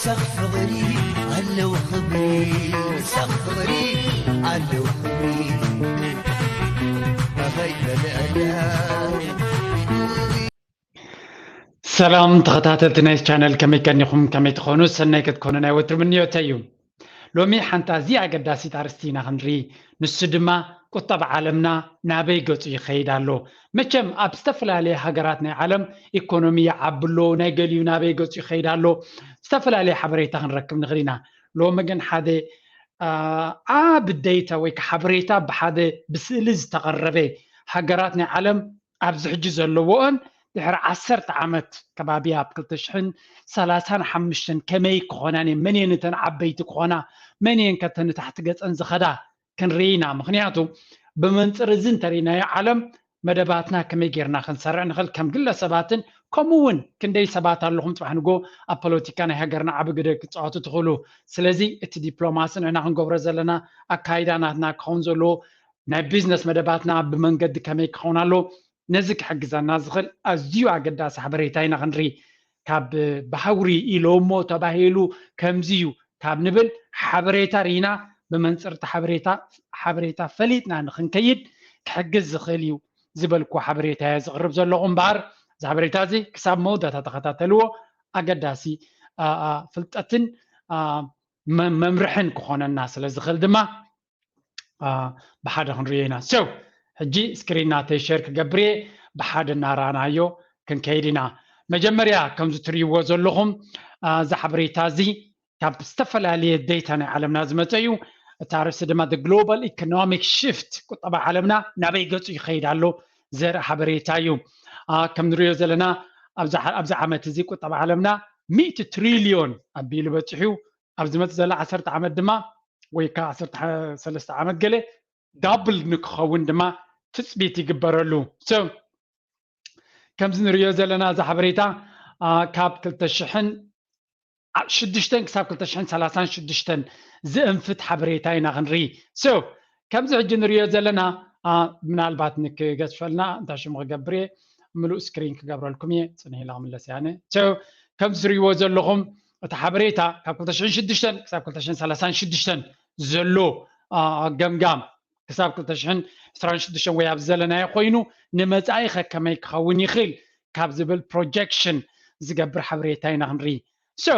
ሳኽ ፍቕሪ ኣለዎ ክብሪ፣ ሳኽ ፍቕሪ ኣለዎ ክብሪ። ኣኸይ በልዕላ ሰላም ተኸታተልቲ ናይ ቻነል፣ ከመይ ቀኒኹም? ከመይ ትኾኑ? ሰናይ ክትኮኑ ናይ ወትሩ ምንዮተይ እዩ። ሎሚ ሓንቲ ኣዝያ ኣገዳሲት ኣርእስቲ ኢና ክንርኢ። ንሱ ድማ ቁጠባ ዓለምና ናበይ ገጹ ይኸይድ ኣሎ? መቸም ኣብ ዝተፈላለየ ሃገራት ናይ ዓለም ኢኮኖሚ ይዓቢ ኣሎ፣ ናይ ገሊኡ ናበይ ገጹ ይኸይድ ኣሎ? ዝተፈላለየ ሓበሬታ ክንረክብ ንኽእል ኢና። ሎሚ ግን ሓደ ዓቢ ዴታ ወይ ከዓ ሓበሬታ ብሓደ ብስእሊ ዝተቐረበ፣ ሃገራት ናይ ዓለም ኣብዚ ሕጂ ዘለዎኦን ድሕሪ ዓሰርተ ዓመት ከባቢ ኣብ ክልተ ሽሕን ሰላሳን ሓሙሽተን ከመይ ክኾናን እየን? መን እየን እተን ዓበይቲ ክኾና? መን እየን ከ እተን ንታሕቲ ገጸን ዝኸዳ? ክንርኢ ኢና። ምኽንያቱ ብመንጽር እዚ እንተርኢናዮ ዓለም መደባትና ከመይ ጌርና ክንሰርዕ ንኽእል ከም ግለሰባትን ከምኡ እውን ክንደይ ሰባት ኣለኹም ጽባሕ ንጎ ኣብ ፖለቲካ ናይ ሃገርና ዓቢ ግደ ክትጻወቱ ትኽእሉ። ስለዚ እቲ ዲፕሎማሲ ንሕና ክንገብሮ ዘለና ኣካይዳ ናትና ክኸውን ዘለዎ ናይ ቢዝነስ መደባትና ብመንገዲ ከመይ ክኸውን ኣለዎ ነዚ ክሕግዘና ዝኽእል ኣዝዩ ኣገዳሲ ሓበሬታ ኢና ክንርኢ። ካብ ባሕሪ ኢሎሞ ተባሂሉ ከምዚ እዩ ካብ ንብል ሓበሬታ ርኢና ብመንፅር እቲ ሓበሬታ ሓበሬታ ፈሊጥና ንክንከይድ ክሕግዝ ዝኽእል እዩ ዝበልኩ ሓበሬታ እየ ዝቕርብ ዘለኹ እምበኣር እዚ ሓበሬታ እዚ ክሳብ መወዳእታ ተኸታተልዎ ኣገዳሲ ፍልጠትን መምርሕን ክኾነና ስለ ዝኽእል ድማ ብሓደ ክንሪኦ ኢና። So ሕጂ ስክሪን ናተይ ሸር ክገብር እየ ብሓደ እናረኣናዮ ክንከይድ ኢና። መጀመርያ ከምዚ ትሪእዎ ዘለኹም እዚ ሓበሬታ እዚ ካብ ዝተፈላለየ ዴታ ናይ ዓለምና ዝመፀ እዩ። እቲ ኣርእስቲ ድማ ግሎባል ኢኮኖሚክ ሽፍት ቁጠባ ዓለምና ናበይ ገፁ ይኸይድ ኣሎ ዘርኢ ሓበሬታ እዩ። ከም ንሪኦ ዘለና ኣብዚ ዓመት እዚ ቁጠባ ዓለምና ሚእቲ ትሪልዮን ኣቢሉ በፂሑ እዩ። ኣብ ዝመፅእ ዘላ ዓሰርተ ዓመት ድማ ወይ ከዓ ዓሰርተ ሰለስተ ዓመት ገለ ዳብል ንክኸውን ድማ ትፅቢት ይግበረሉ። So ከምዚ ንሪኦ ዘለና እዚ ሓበሬታ ካብ ክልተ ሽሕን ሽዱሽተን ክሳብ ክልተ ሽሕን ሰላሳን ሽዱሽተን ዝእንፍት ሓበሬታ ኢና ክንርኢ። So ከምዚ ሕጂ ንሪኦ ዘለና ምናልባት ንክገዝፈልና እንታይ ሽሙ ክገብር እየ ምሉእ ስክሪን ክገብረልኩም እየ። ፅንሕ ኢለ ክምለስ እየ ኣነ። So ከምዚ ትሪእዎ ዘለኹም እቲ ሓበሬታ ካብ ክልተ ሽሕን ሽዱሽተን ክሳብ ክልተ ሽሕን ሰላሳን ሽዱሽተን ዘሎ ገምጋም ክሳብ ክልተ ሽሕን ዕስራን ሽዱሽተን ወይ ኣብዚ ዘለናዮ ኮይኑ ንመፃኢ ከ ከመይ ክኸውን ይኽእል ካብ ዝብል ፕሮጀክሽን ዝገብር ሓበሬታ ኢና ክንርኢ። So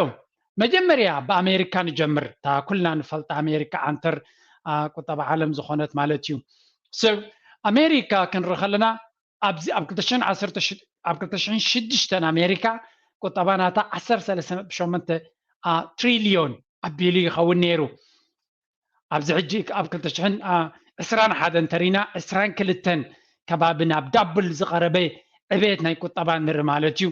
መጀመርያ ብኣሜሪካ ንጀምር። እታ ኩልና ንፈልጣ ኣሜሪካ ዓንተር ቁጠባ ዓለም ዝኾነት ማለት እዩ። So ኣሜሪካ ክንርኢ ከለና ኣብዚ ኣብ ክልተ ሽሕን ዓሰርተ ኣብ ክልተ ሽሕን ሽዱሽተን ኣሜሪካ ቁጠባ ናታ ዓሰርተ ሰለስተ ነጥቢ ሸሞንተ ትሪልዮን ኣቢሉ ይኸውን ነይሩ። ኣብዚ ሕጂ ኣብ ክልተ ሽሕን ዕስራን ሓደን እንተሪና ዕስራን ክልተን ከባቢ ናብ ዳብል ዝቐረበ ዕቤት ናይ ቁጠባ ንርኢ ማለት እዩ።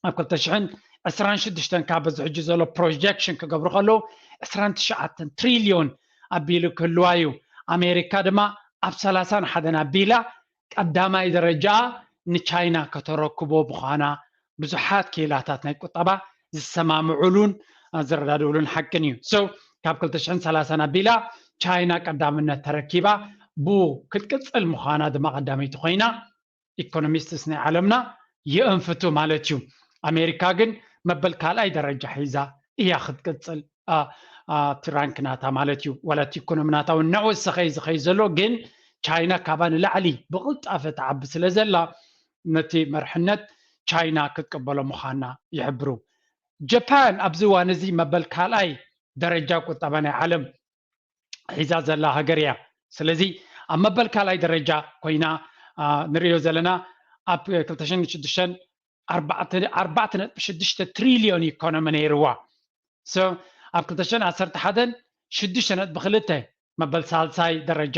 ኣብ ክልተ ሽሕን ዕስራን ሽዱሽተን ካብ በዚ ሕጂ ዘሎ ፕሮጀክሽን ክገብሩ ከለዉ ዕስራን ትሽዓተን ትሪልዮን ኣቢሉ ክህልዋ እዩ። ኣሜሪካ ድማ ኣብ ሰላሳን ሓደን ኣቢላ ቀዳማይ ደረጃ ንቻይና ከተረክቦ ምዃና ብዙሓት ክኢላታት ናይ ቁጠባ ዝሰማምዑሉን ዝረዳድኡሉን ሓቅን እዩ። So ካብ ክልተ ሽሕን ሰላሳን ኣቢላ ቻይና ቀዳምነት ተረኪባ ብኡ ክትቅፅል ምዃና ድማ ቀዳመይቲ ኮይና ኢኮኖሚስትስ ናይ ዓለምና የእንፍቱ ማለት እዩ። ኣሜሪካ ግን መበል ካልኣይ ደረጃ ሒዛ እያ ክትቅፅል እቲ ራንክ ናታ ማለት እዩ። ዋላ እቲ ኢኮኖሚ ናታ እውን እናወሰኸ እዩ ዝኸይድ ዘሎ፣ ግን ቻይና ካባ ንላዕሊ ብቕልጣፈ ትዓቢ ስለ ዘላ ነቲ መርሕነት ቻይና ክትቅበሎ ምዃና ይሕብሩ። ጃፓን ኣብዚ እዋን እዚ መበል ካልኣይ ደረጃ ቁጠባ ናይ ዓለም ሒዛ ዘላ ሃገር እያ። ስለዚ ኣብ መበል ካልኣይ ደረጃ ኮይና ንሪኦ ዘለና ኣብ ክልተ ሽሕን ሽዱሽተን ኣርባዕተ ነጥቢ ሽዱሽተ ትሪልዮን ኢኮኖሚ ነይርዋ። So ኣብ ክልተ ሽሕን ዓሰርተ ሓደን ሽዱሽተ ነጥቢ ክልተ መበል ሳልሳይ ደረጃ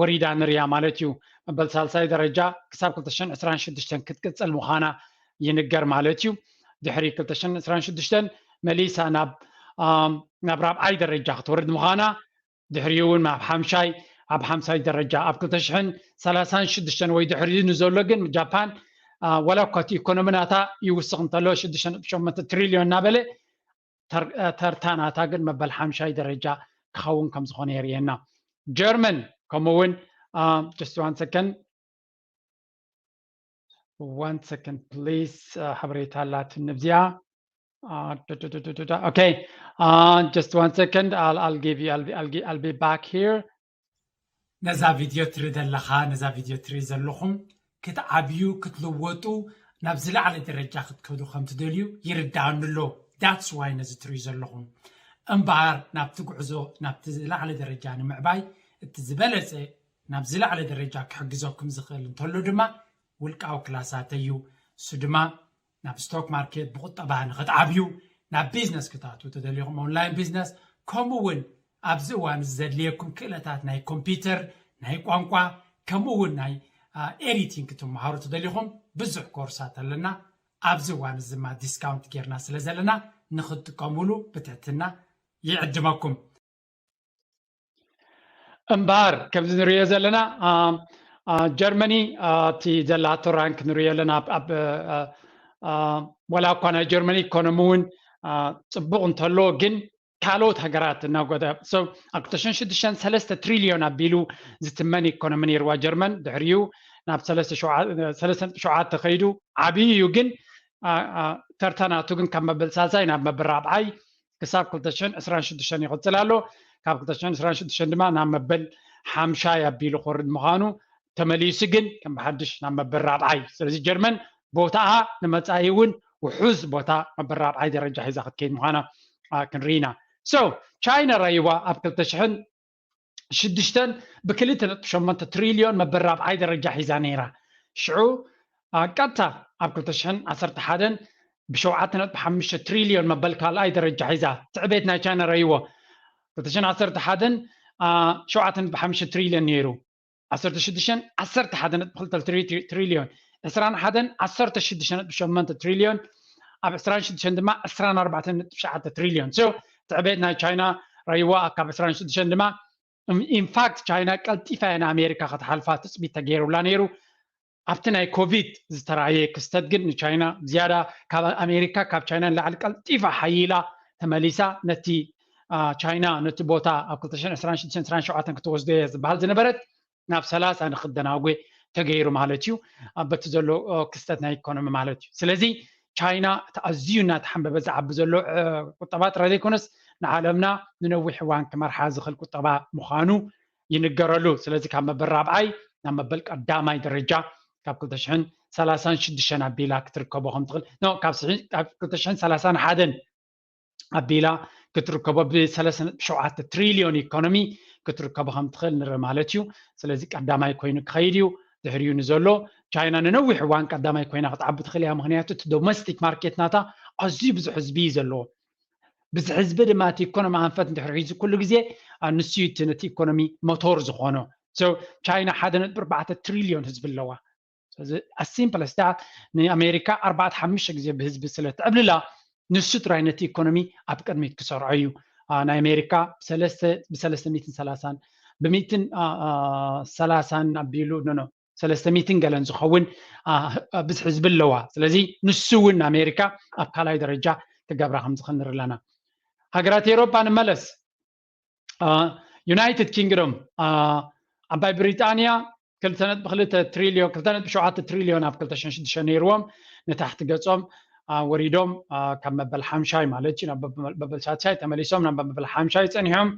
ወሪዳ ንሪኣ ማለት እዩ። መበል ሳልሳይ ደረጃ ክሳብ ክልተ ሽሕን ዕስራን ሽዱሽተን ክትቅፅል ምዃና ይንገር ማለት እዩ። ድሕሪ ክልተ ሽሕን ዕስራን ሽዱሽተን መሊሳ ናብ ናብ ራብዓይ ደረጃ ክትወርድ ምዃና ድሕሪኡ እውን ኣብ ሓምሻይ ኣብ ሓምሳይ ደረጃ ኣብ ክልተ ሽሕን ሰላሳን ሽዱሽተን ወይ ድሕሪኡ ንዘሎ ግን ጃፓን ወላ እኳ እቲ ኢኮኖሚ ናታ ይውስኽ እንተሎ ሽዱሽተ ነጥቢ ሸሞንተ ትሪልዮን እናበለ ተርታ ናታ ግን መበል ሓምሻይ ደረጃ ክኸውን ከም ዝኾነ የርእየና። ጀርመን ከምኡ እውን just one second one second please ሓበሬታ ኣላትኒ ኣብዚኣ። Uh, okay, uh, just one second. I'll, I'll give you, I'll be, I'll, I'll be back here. ነዛ ቪድዮ ትሪ ዘለኻ ነዛ ቪድዮ ትሪ ዘለኹም ክትዓብዩ ክትልወጡ ናብ ዝለዓለ ደረጃ ክትከዱ ከም ትደልዩ ይርዳኣኒ ኣሎ። That's why ነዚ ትሪ ዘለኹም እምበኣር ናብቲ ጉዕዞ ናብቲ ዝለዓለ ደረጃ ንምዕባይ እቲ ዝበለፀ ናብ ዝለዓለ ደረጃ ክሕግዘኩም ዝኽእል እንተሎ ድማ ውልቃዊ ክላሳት እዩ። እሱ ድማ ናብ ስቶክ ማርኬት ብቁጠባ ንክትዓብዩ ናብ ቢዝነስ ክትኣትዉ ተደሊኹም ኦንላይን ቢዝነስ ከምኡ እውን ኣብዚ እዋን እዚ ዘድልየኩም ክእለታት ናይ ኮምፒውተር ናይ ቋንቋ ከምኡ እውን ናይ ኤዲቲንግ ክትመሃሩ ተደሊኹም ብዙሕ ኮርሳት ኣለና። ኣብዚ እዋን እዚ ድማ ዲስካውንት ጌርና ስለ ዘለና ንክትጥቀሙሉ ብትሕትና ይዕድመኩም። እምበኣር ከምዚ ንሪኦ ዘለና ጀርመኒ እቲ ዘላቶ ራንክ ንሪኦ ኣለና። ዋላ እኳ ናይ ጀርመኒ ኢኮኖሚ እውን ፅቡቕ እንተሎ ግን ካልኦት ሃገራት እናጎዳ ኣብ ክልተ ሽሕን ሽዱሽተን ሰለስተ ትሪልዮን ኣቢሉ ዝትመን ኢኮኖሚ ነይርዋ ጀርመን ድሕሪኡ ናብ ሰለስተ ሸውዓተ ከይዱ ዓብዩ እዩ። ግን ተርታ ናቱ ግን ካብ መበል ሳልሳይ ናብ መበል ራብዓይ ክሳብ ክልተ ሽሕን ዕስራን ሽዱሽተን ይቕፅል ኣሎ። ካብ ክልተ ሽሕን ዕስራን ሽዱሽተን ድማ ናብ መበል ሓምሻይ ኣቢሉ ክወርድ ምዃኑ ተመሊሱ ግን ከም ብሓድሽ ናብ መበል ራብዓይ። ስለዚ ጀርመን ቦታኣ ንመጻኢ እውን ውሑስ ቦታ መበል ራብዓይ ደረጃ ሒዛ ክትከይድ ምዃና ክንርኢ ኢና። So ቻይና ረይዋ ኣብ ክልተ ሽሕን ሽዱሽተን ብክልተ ነጥቢ ሸሞንተ ትሪልዮን መበል ራብዓይ ደረጃ ሒዛ ነይራ። ሽዑ ቀጥታ ኣብ ክልተ ሽሕን ዓሰርተ ሓደን ብሸውዓተ ነጥቢ ሓሙሽተ ትሪልዮን መበል ካልኣይ ደረጃ ሒዛ ትዕቤት ናይ ቻይና ረይዎ ክልተ ሽሕን ዓሰርተ ሓደን ሸውዓተ ነጥቢ ሓሙሽተ ትሪልዮን ነይሩ። ዓሰርተ ሽዱሽተን ዓሰርተ ሓደ ነጥቢ ክልተ ትሪልዮን፣ ዕስራን ሓደን ዓሰርተ ሽዱሽተ ነጥቢ ሸሞንተ ትሪልዮን፣ ኣብ ዕስራን ሽዱሽተን ድማ ዕስራን ኣርባዕተን ነጥቢ ትሽዓተ ትሪልዮን። So ትዕቤት ናይ ቻይና ረይዋ ካብ ዕስራን ሽዱሽተን ድማ ኢንፋክት ቻይና ቀልጢፋ እያ ንኣሜሪካ ክትሓልፋ ትፅቢት ተገይሩላ ነይሩ። ኣብቲ ናይ ኮቪድ ዝተራየ ክስተት ግን ንቻይና ዝያዳ ካብ ኣሜሪካ ካብ ቻይና ንላዕሊ ቀልጢፋ ሓይላ ተመሊሳ ነቲ ቻይና ነቲ ቦታ ኣብ ክልተ ሽሕን ዕስራን ሽዱሽተን ዕስራን ሸውዓተን ክትወስዶ እያ ዝበሃል ዝነበረት ናብ ሰላሳ ንክደናጎ ተገይሩ ማለት እዩ። በቲ ዘሎ ክስተት ናይ ኢኮኖሚ ማለት እዩ። ስለዚ ቻይና እቲ ኣዝዩ እናተሓንበበ ዝዓቢ ዘሎ ቁጠባ ጥራይ ዘይኮነስ ንዓለምና ንነዊሕ እዋን ክመርሓ ዝኽእል ቁጠባ ምዃኑ ይንገረሉ። ስለዚ ካብ መበል ራብዓይ ናብ መበል ቀዳማይ ደረጃ ካብ ክልተ ሽሕን ሰላሳን ሽዱሽተን ኣቢላ ክትርከቦ ከም ትኽእል፣ no፣ ካብ ክልተ ሽሕን ሰላሳን ሓደን ኣቢላ ክትርከቦ ብ ሰለስተ ነጥቢ ሸውዓተ ትሪልዮን ኢኮኖሚ ክትርከቦ ከም ትኽእል ንርኢ ማለት እዩ። ስለዚ ቀዳማይ ኮይኑ ክኸይድ እዩ። ድሕሪኡ ንዘሎ ቻይና ንነዊሕ እዋን ቀዳማይ ኮይና ክትዓቢ ትኽእል እያ። ምኽንያቱ እቲ ዶሜስቲክ ማርኬት ናታ ኣዝዩ ብዙሕ ህዝቢ እዩ ዘለዎ። ብዚ ህዝቢ ድማ እቲ ኢኮኖሚ ኣንፈት እንድሕር ሒዙ ኩሉ ግዜ ንሱ እዩ እቲ ነቲ ኢኮኖሚ ሞቶር ዝኾኖ። ቻይና ሓደ ነጥቢ ኣርባዕተ ትሪልዮን ህዝቢ ኣለዋ። ስለዚ ኣሲምፕል ስታት ንኣሜሪካ ኣርባዕተ ሓሙሽተ ግዜ ብህዝቢ ስለ ትዕብልላ ንሱ ጥራይ ነቲ ኢኮኖሚ ኣብ ቅድሚት ክሰርዖ እዩ። ናይ ኣሜሪካ ብሰለስተ ሚትን ሰላሳን ብሚትን ሰላሳን ኣቢሉ ኖ ሰለስተ ሚትን ገለን ዝኸውን ብዝሒ ህዝቢ ኣለዋ። ስለዚ ንሱ እውን ኣሜሪካ ኣብ ካልኣይ ደረጃ ክገብራ ከም ዝኽእል ንርኢ ኣለና። ሃገራት ኤሮጳ ንመለስ። ዩናይትድ ኪንግዶም ዓባይ ብሪጣንያ ክልተ ነጥቢ ክልተ ትሪልዮን ክልተ ነጥቢ ሸውዓተ ትሪልዮን ኣብ ክልተ ሽሕን ሽዱሽተን ነይርዎም ንታሕቲ ገጾም ወሪዶም ካብ መበል ሓምሻይ ማለት እዩ ናብ መበል ሻድሻይ ተመሊሶም ናብ መበል ሓምሻይ ጸኒሖም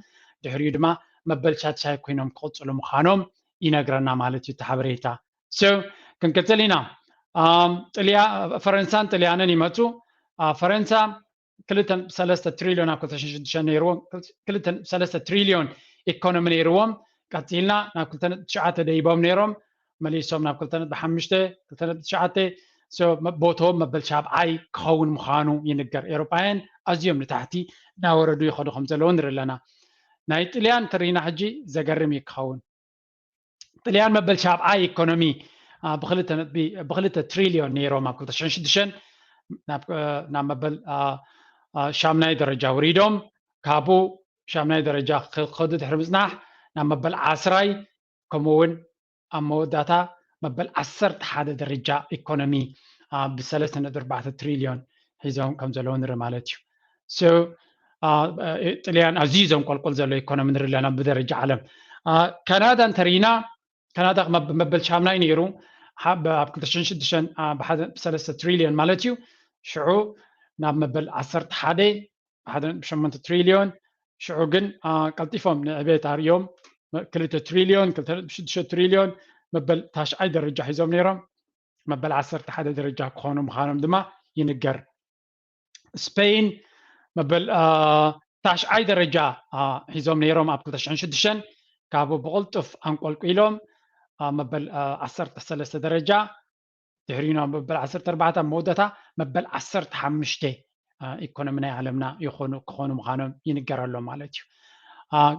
ድሕሪኡ ድማ መበል ሻድሻይ ኮይኖም ክቕጽሉ ምዃኖም ይነግረና ማለት እዩ እቲ ሓበሬታ። So ክንቅጽል ኢና። ጥልያ ፈረንሳን ጥልያንን ይመጹ። ፈረንሳ ክልተ ነጥቢ ሰለስተ ትሪልዮን ኣብ ክልተ ሽሕን ሽዱሽተን ነይርዎም ክልተ ነጥቢ ሰለስተ ትሪልዮን ኢኮኖሚ ነይርዎም ቀጺልና ናብ ክልተ ነጥቢ ትሽዓተ ደይቦም ነይሮም መሊሶም ናብ ክልተ ነጥቢ ሓሙሽተ ክልተ ነጥቢ ትሽዓተ ቦትኦም መበል ሻብዓይ ክኸውን ምዃኑ ይንገር። ኤሮጳውያን ኣዝዮም ንታሕቲ እናወረዱ ይኸዱ ከም ዘለዉ ንርኢ ኣለና። ናይ ጥልያን ተሪና ሕጂ ዘገርም እዩ ክኸውን። ጥልያን መበል ሻብዓይ ኢኮኖሚ ብክልተ ትሪልዮን ነይሮም ኣብ ክልተ ሽሕን ሽዱሽተን ናብ መበል ሻምናይ ደረጃ ውሪዶም ካብኡ ሻምናይ ደረጃ ክኸዱ ድሕሪ ምፅናሕ ናብ መበል ዓስራይ ከምኡ እውን ኣብ መወዳእታ መበል ዓሰርተ ሓደ ደረጃ ኢኮኖሚ ብሰለስተ ነጥቢ ኣርባዕተ ትሪልዮን ሒዞም ከም ዘለዉ ንርኢ ማለት እዩ። ጥልያን ኣዝዩ ዘንቆልቆል ዘሎ ኢኮኖሚ ንርኢ ኣለና ብደረጃ ዓለም። ካናዳ እንተርኢና ካናዳ መበል ሻምናይ ነይሩ ኣብ ክልተ ሽሕን ሽዱሽተን ብሰለስተ ትሪልዮን ማለት እዩ። ሽዑ ናብ መበል ዓሰርተ ሓደ ሓደ ነጥቢ ሸሞንተ ትሪልዮን። ሽዑ ግን ቀልጢፎም ንዕቤት ኣርእዮም ክልተ ትሪልዮን ክልተ ነጥቢ ሽዱሽተ ትሪልዮን መበል ታሽዓይ ደረጃ ሒዞም ነይሮም። መበል ዓሰርተ ሓደ ደረጃ ክኾኑ ምዃኖም ድማ ይንገር። ስፔን መበል ታሽዓይ ደረጃ ሒዞም ነይሮም ኣብ ክልተ ሽሕን ሽዱሽተን። ካብኡ ብቕልጡፍ ኣንቆልቂሎም መበል ዓሰርተ ሰለስተ ደረጃ፣ ድሕሪኡ ናብ መበል ዓሰርተ ኣርባዕተ፣ ኣብ መወዳእታ መበል ዓሰርተ ሓሙሽተ ኢኮኖሚ ናይ ዓለምና ይኾኑ ክኾኑ ምዃኖም ይንገረሎም ማለት እዩ።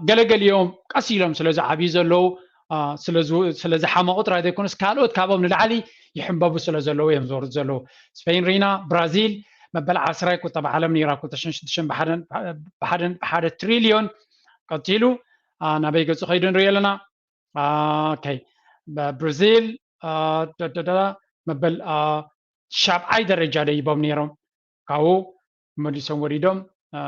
ገለገሊኦም ቀስ ኢሎም ስለ ዝዓብዩ ዘለዉ ስለ ዝሓመቑ ጥራይ ዘይኮኑስ ካልኦት ካብኦም ንላዕሊ ይሕንበቡ ስለ ዘለዉ እዮም ዝወርዱ ዘለዉ። ስፔን ሪና፣ ብራዚል መበል ዓስራይ ቁጠባ ዓለም ነይራ ክልተ ሽሕን ሽዱሽተን ብሓደ ትሪልዮን ቀቲሉ ናበይ ገጹ ከይዱ ንሪኢ ኣለና። ኦኬ፣ ብራዚል መበል ሻብዓይ ደረጃ ደይቦም ነይሮም። ካብኡ መሊሶም ወሪዶም።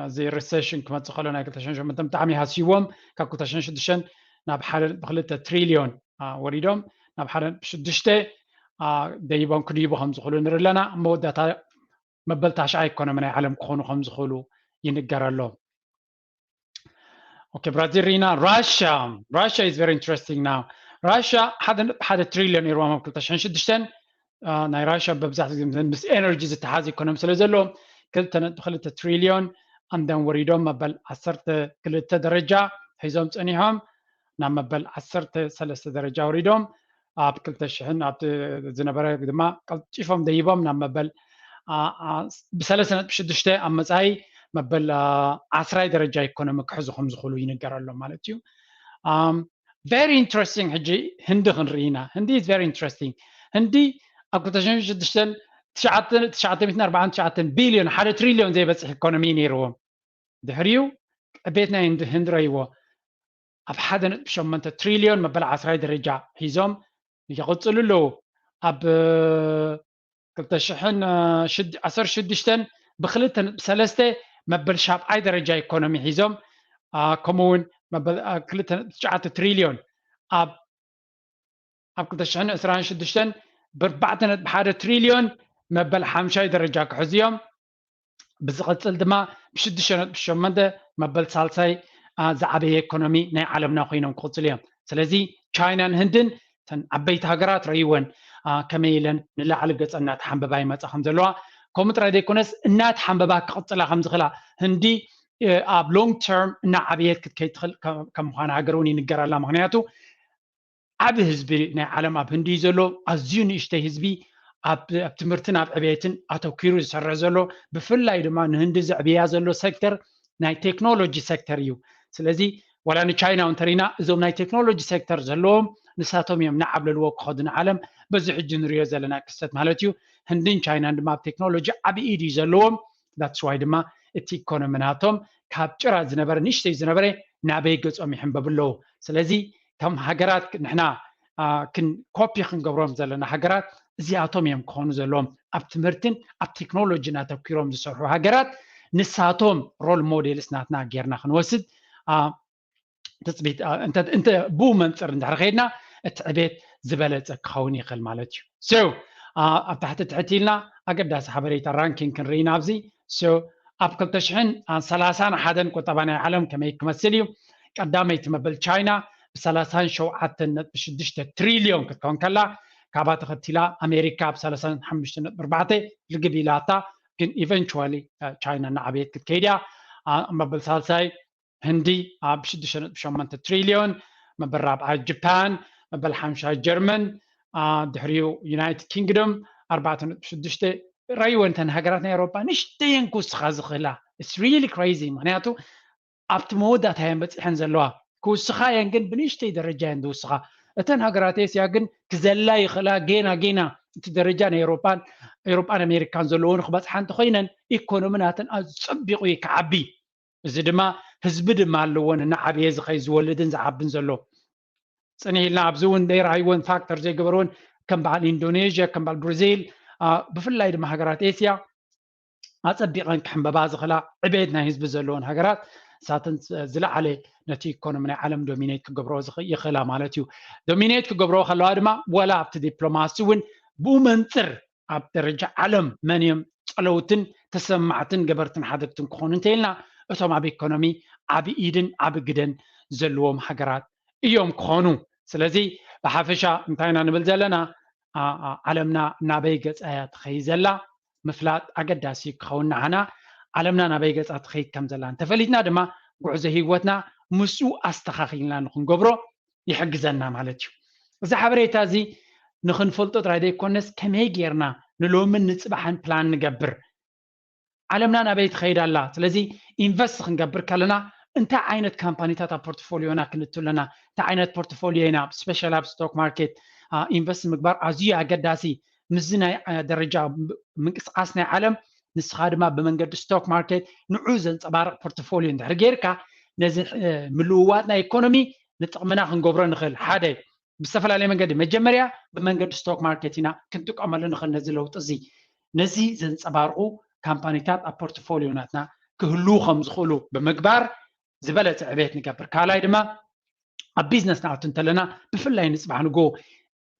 እዚ ሪሴሽን ክመፅእ ከሎ ናይ ክልተ ሽሕን ሸሞንተ ብጣዕሚ ሃስይዎም፣ ካብ ክልተ ሽሕን ሽዱሽተን ናብ ሓደ ነጥቢ ክልተ ትሪልዮን ወሪዶም ናብ ሓደ ነጥቢ ሽዱሽተ ደይቦም ክድይቡ ከም ዝኽእሉ ንርኢ ኣለና። መወዳእታ መበል ታሽዓይ ኢኮኖሚ ናይ ዓለም ክኾኑ ከም ዝኽእሉ ይንገረሎም። ኦኬ፣ ብራዚል ሪና። ራሽያ፣ ራሽያ is very interesting now። ራሽያ ሓደ ነጥቢ ሓደ ትሪልዮን ነይርዎም ኣብ ክልተ ሽሕን ሽዱሽተን። ናይ ራሽያ በብዛሕ ምስ ኤነርጂ ዝተሓዝ ኢኮኖሚ ስለ ዘለዎም ክልተ ነጥቢ ክልተ ትሪልዮን ኣንደን ወሪዶም መበል ዓሰርተ ክልተ ደረጃ ሒዞም ፀኒሖም ናብ መበል ዓሰርተ ሰለስተ ደረጃ ወሪዶም። ኣብ ክልተ ሽሕን ኣብቲ ዝነበረ ድማ ቀልጢፎም ደይቦም ናብ መበል ብሰለስተ ነጥቢ ሽዱሽተ ኣብ መፃኢ መበል ዓስራይ ደረጃ ኢኮኖሚ ክሕዙ ከም ዝኽእሉ ይንገረሎም ማለት እዩ። Very interesting። ሕጂ ህንዲ ክንርኢ ኢና። ህንዲ is very interesting። ህንዲ ኣብ ክልተ ሽሕን ሽዱሽተን ትሽዓተ ሚእትን ኣርባዓን ትሽዓተን ቢልዮን፣ ሓደ ትሪልዮን ዘይበፅሕ ኢኮኖሚ ነይርዎም። ድሕሪኡ ዕቤት ናይ ህንዲ ረይዎ ኣብ ሓደ ነጥቢ ሸሞንተ ትሪልዮን መበል ዓስራይ ደረጃ ሒዞም ይቕፅሉ ኣለዉ። ኣብ ክልተ ሽሕን ዓሰርተ ሽዱሽተን ብክልተ ነጥቢ ሰለስተ መበል ሻብዓይ ደረጃ ኢኮኖሚ ሒዞም ከምኡ እውን መበል ክልተ ነጥቢ ትሽዓተ ትሪልዮን ኣብ ኣብ ክልተ ሽሕን ዕስራን ሽዱሽተን ብኣርባዕተ ነጥቢ ሓደ ትሪልዮን መበል ሓምሻይ ደረጃ ክሕዙ እዮም። ብዝቐፅል ድማ ብሽዱሽተ ነጥቢ ሸሞንተ መበል ሳልሳይ ዝዓበየ ኢኮኖሚ ናይ ዓለምና ኮይኖም ክቕፅሉ እዮም። ስለዚ ቻይናን ህንድን እተን ዓበይቲ ሃገራት ረይወን ከመይ ኢለን ንላዕሊ ገፀን እናተሓንበባ ይመፃ ከም ዘለዋ፣ ከምኡ ጥራይ ዘይኮነስ እናተሓንበባ ክቕፅላ ከም ዝኽእላ፣ ህንዲ ኣብ ሎንግ ተርም እናዓበየት ክትከይድ ትኽእል ከም ምዃን ሃገር እውን ይንገር ኣላ። ምክንያቱ ዓቢ ህዝቢ ናይ ዓለም ኣብ ህንዲ እዩ ዘሎ። ኣዝዩ ንእሽተይ ህዝቢ ኣብ ትምህርትን ኣብ ዕቤትን ኣተኪሩ ዝሰርሕ ዘሎ፣ ብፍላይ ድማ ንህንዲ ዘዕብያ ዘሎ ሴክተር ናይ ቴክኖሎጂ ሴክተር እዩ። ስለዚ ዋላ ንቻይና እውን እንተሪና እዞም ናይ ቴክኖሎጂ ሴክተር ዘለዎም ንሳቶም እዮም ንዓብለልዎ ክኸዱ ንዓለም። በዚ ሕጂ ንሪኦ ዘለና ክስተት ማለት እዩ። ህንድን ቻይናን ድማ ኣብ ቴክኖሎጂ ዓቢ ኢድ እዩ ዘለዎም። That's why ድማ እቲ ኢኮኖሚ ናቶም ካብ ጭራ ዝነበረ ንእሽተይ ዝነበረ ናበይ ገጾም ይሕንበቡ ኣለዉ። ስለዚ ከም ሃገራት ንሕና ክን ኮፒ ክንገብሮም ዘለና ሃገራት እዚኣቶም እዮም ክኾኑ ዘለዎም። ኣብ ትምህርትን ኣብ ቴክኖሎጂን ኣተኪሮም ዝሰርሑ ሃገራት ንሳቶም ሮል ሞዴልስ ናትና ጌርና ክንወስድ ትፅቢት እንተ ብኡ መንፅር እንድሕር ከይድና እቲ ዕቤት ዝበለፀ ክኸውን ይኽእል ማለት እዩ። So ኣብ ታሕቲ ትሕቲ ኢልና ኣገዳሲ ሓበሬታ ራንኪንግ ክንርኢ ኢና ኣብዚ። So ኣብ ክልተ ሽሕን ሰላሳን ሓደን ቁጠባ ናይ ዓለም ከመይ ክመስል እዩ? ቀዳመይቲ መበል ቻይና ብሰላሳን ሸውዓተን ነጥቢ ሽዱሽተ ትሪልዮን ክትከውን ከላ፣ ካብኣ ተኸቲላ ኣሜሪካ ብ ሰላሳን ሓሙሽተን ነጥቢ ኣርባዕተ ልግብ ኢላታ፣ ግን ኢቨንቹዋሊ ቻይና እናዓበየት ክትከይድ እያ። መበል ሳልሳይ ህንዲ ኣብ ሽዱሽተ ነጥቢ ሸሞንተ ትሪልዮን፣ መበል ራብዓይ ጃፓን፣ መበል ሓምሻይ ጀርመን፣ ድሕሪኡ ዩናይትድ ኪንግዶም ኣርባዕተ ነጥቢ ሽዱሽተ። ረይወን እተን ሃገራት ናይ ኤውሮጳ ንእሽተየን ክውስኻ ዝኽእላ። It's really crazy። ምክንያቱ ኣብቲ መወዳእታ እየን በፂሐን ዘለዋ። ክውስኻ እየን ግን ብንእሽተይ ደረጃ እየን ዝውስኻ። እተን ሃገራት ኤስያ ግን ክዘላ ይኽእላ። ጌና ጌና እቲ ደረጃ ናይ ኤውሮጳን ኤውሮጳን ኣሜሪካን ዘለዎ ንክበፅሓ እንተኮይነን ኢኮኖሚ ናተን ኣፀቢቑ እዩ ክዓቢ። እዚ ድማ ህዝቢ ድማ ኣለዎን እናዓበየ ዝኸይ ዝወልድን ዝዓብን ዘሎ። ፅንሕ ኢልና ኣብዚ እውን ዘይረኣይዎን ፋክተር ዘይገበርዎን ከም በዓል ኢንዶኔዥያ፣ ከም በዓል ብራዚል፣ ብፍላይ ድማ ሃገራት ኤስያ ኣፀቢቐን ክሕንበባ ዝኽእላ ዕቤት ናይ ህዝቢ ዘለዎን ሃገራት ንሳተን ዝለዓለ ነቲ ኢኮኖሚ ናይ ዓለም ዶሚኔት ክገብሮ ይኽእላ ማለት እዩ። ዶሚኔት ክገብሮ ከለዋ ድማ ዋላ ኣብቲ ዲፕሎማሲ እውን ብኡ መንፅር ኣብ ደረጃ ዓለም መን እዮም ፀለውትን ተሰማዕትን ገበርትን ሓደግትን ክኾኑ እንተኢልና እቶም ኣብ ኢኮኖሚ ዓብ ኢድን ዓብ ግደን ዘለዎም ሃገራት እዮም ክኾኑ። ስለዚ ብሓፈሻ እንታይ ኢና ንብል ዘለና? ዓለምና ናበይ ገፃ እያ ትኸይድ ዘላ ምፍላጥ ኣገዳሲ ክኸውን ንዓና። ዓለምና ናበይ ገፃ ትኸይድ ከም ዘላ እንተፈሊጥና ድማ ጉዕዞ ህይወትና ምስኡ ኣስተኻኺልና ንክንገብሮ ይሕግዘና ማለት እዩ። እዚ ሓበሬታ እዚ ንክንፈልጦ ጥራይ ዘይኮነስ ከመይ ጌርና ንሎምን ንፅባሕን ፕላን ንገብር፣ ዓለምና ናበይ ትኸይድ ኣላ። ስለዚ ኢንቨስት ክንገብር ከለና እንታይ ዓይነት ካምፓኒታት ኣብ ፖርትፎሊዮና ክንእቱ ኣለና፣ እንታይ ዓይነት ፖርትፎሊዮ ኢና ስፔሻል ኣብ ስቶክ ማርኬት ኢንቨስት ምግባር ኣዝዩ ኣገዳሲ። ምስዚ ናይ ደረጃ ምንቅስቃስ ናይ ዓለም ንስኻ ድማ ብመንገዲ ስቶክ ማርኬት ንዑ ዘንፀባርቕ ፖርትፎሊዮ እንድሕር ጌርካ ነዚ ምልውዋጥ ናይ ኢኮኖሚ ንጥቕምና ክንገብሮ ንኽእል ሓደ ብዝተፈላለየ መንገዲ መጀመርያ ብመንገዲ ስቶክ ማርኬት ኢና ክንጥቀመሉ ንኽእል ነዚ ለውጢ እዚ። ነዚ ዘንፀባርቑ ካምፓኒታት ኣብ ፖርትፎሊዮ ናትና ክህልዉ ከም ዝኽእሉ ብምግባር ዝበለፀ ዕቤት ንገብር። ካልኣይ ድማ ኣብ ቢዝነስ ንኣቱ እንተለና ብፍላይ ንፅባሕ ንጎ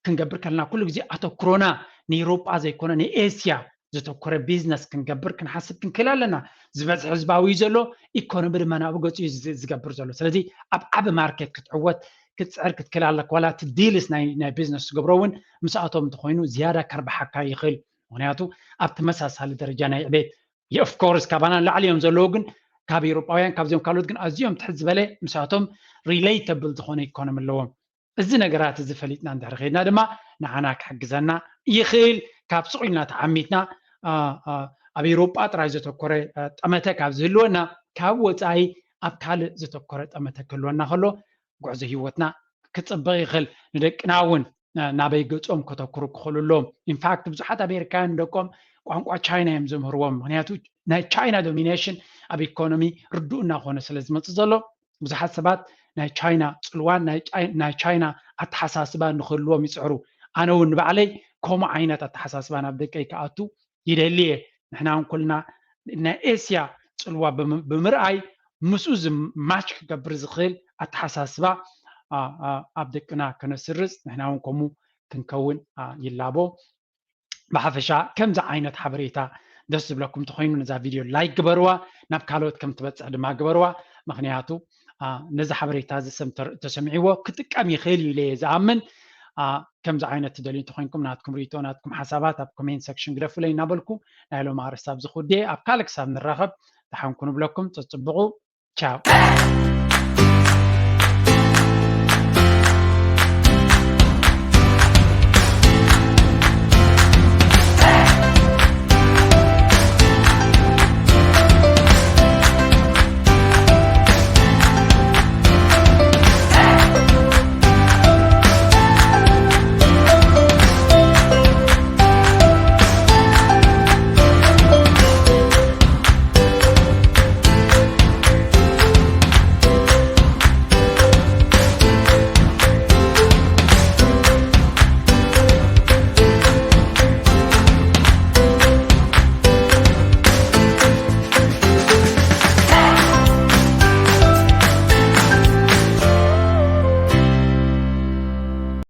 ክንገብር ከለና ኩሉ ግዜ ኣተኩሮና ንኤውሮጳ ዘይኮነ ንኤስያ ዘተኮረ ቢዝነስ ክንገብር ክንሓስብ ክንክእል ኣለና። ዝበዝሕ ህዝባዊ እዩ ዘሎ፣ ኢኮኖሚ ድማ ናብኡ ገፁ እዩ ዝገብር ዘሎ። ስለዚ ኣብ ዓቢ ማርኬት ክትዕወት ክትፅዕር ክትክእል ኣለካ። ዋላ እቲ ዲልስ ናይ ቢዝነስ ትገብሮ እውን ምስኣቶም እንተኮይኑ ዝያዳ ከርብሓካ ይኽእል። ምክንያቱ ኣብ ተመሳሳሊ ደረጃ ናይ ዕቤት ኦፍኮርስ ካባና ንላዕሊ እዮም ዘለዉ፣ ግን ካብ ኤውሮጳውያን ካብዚኦም ካልኦት ግን ኣዝዮም ትሕት ዝበለ ምስኣቶም ሪሌተብል ዝኾነ ኢኮኖሚ ኣለዎም። እዚ ነገራት እዚ ፈሊጥና እንድሕር ከይድና ድማ ንዓና ክሕግዘና ይኽእል። ካብ ስቕ ኢልና ተዓሚትና ኣብ ኤውሮጳ ጥራይ ዘተኮረ ጠመተ ካብ ዝህልወና ካብ ወፃኢ ኣብ ካልእ ዘተኮረ ጠመተ ክህልወና ከሎ ጉዕዞ ህይወትና ክፅብቕ ይኽእል። ንደቅና እውን ናበይ ገፆም ከተኩሩ ክኽእሉ ኣለዎም። ኢንፋክት ብዙሓት ኣሜሪካውያን ንደቆም ቋንቋ ቻይና እዮም ዘምህርዎም። ምክንያቱ ናይ ቻይና ዶሚኔሽን ኣብ ኢኮኖሚ ርዱእ እናኾነ ስለ ዝመፅእ ዘሎ ብዙሓት ሰባት ናይ ቻይና ፅልዋን ናይ ቻይና ኣተሓሳስባ ንክህልዎም ይፅዕሩ። ኣነ እውን ንባዕለይ ከምኡ ዓይነት ኣተሓሳስባ ናብ ደቀይ ክኣቱ ይደሊ እየ። ንሕና እውን ኩልና ናይ ኤስያ ፅልዋ ብምርኣይ ምስኡ ማች ክገብር ዝኽእል ኣተሓሳስባ ኣብ ደቅና ከነስርፅ ንሕና እውን ከምኡ ክንከውን ይላቦ። ብሓፈሻ ከምዚ ዓይነት ሓበሬታ ደስ ዝብለኩም እንተኮይኑ ነዛ ቪድዮ ላይክ ግበርዋ፣ ናብ ካልኦት ከም ትበፅሕ ድማ ግበርዋ። ምክንያቱ ነዚ ሓበሬታ እዚ ሰብ ተሰሚዕዎ ክጥቀም ይኽእል እዩ ኢለ እየ ዝኣምን። ከምዚ ዓይነት ትደልዩ እንተኮይንኩም ናትኩም ርእቶ ናትኩም ሓሳባት ኣብ ኮሜንት ሰክሽን ግደፉለይ እናበልኩ ናይ ሎም ኣርእስቲ ኣብዚ ክውድየ። ኣብ ካልእ ክሳብ ንራኸብ ደሓን ኩኑ ብለኩም። ፀፅብቑ። ቻው።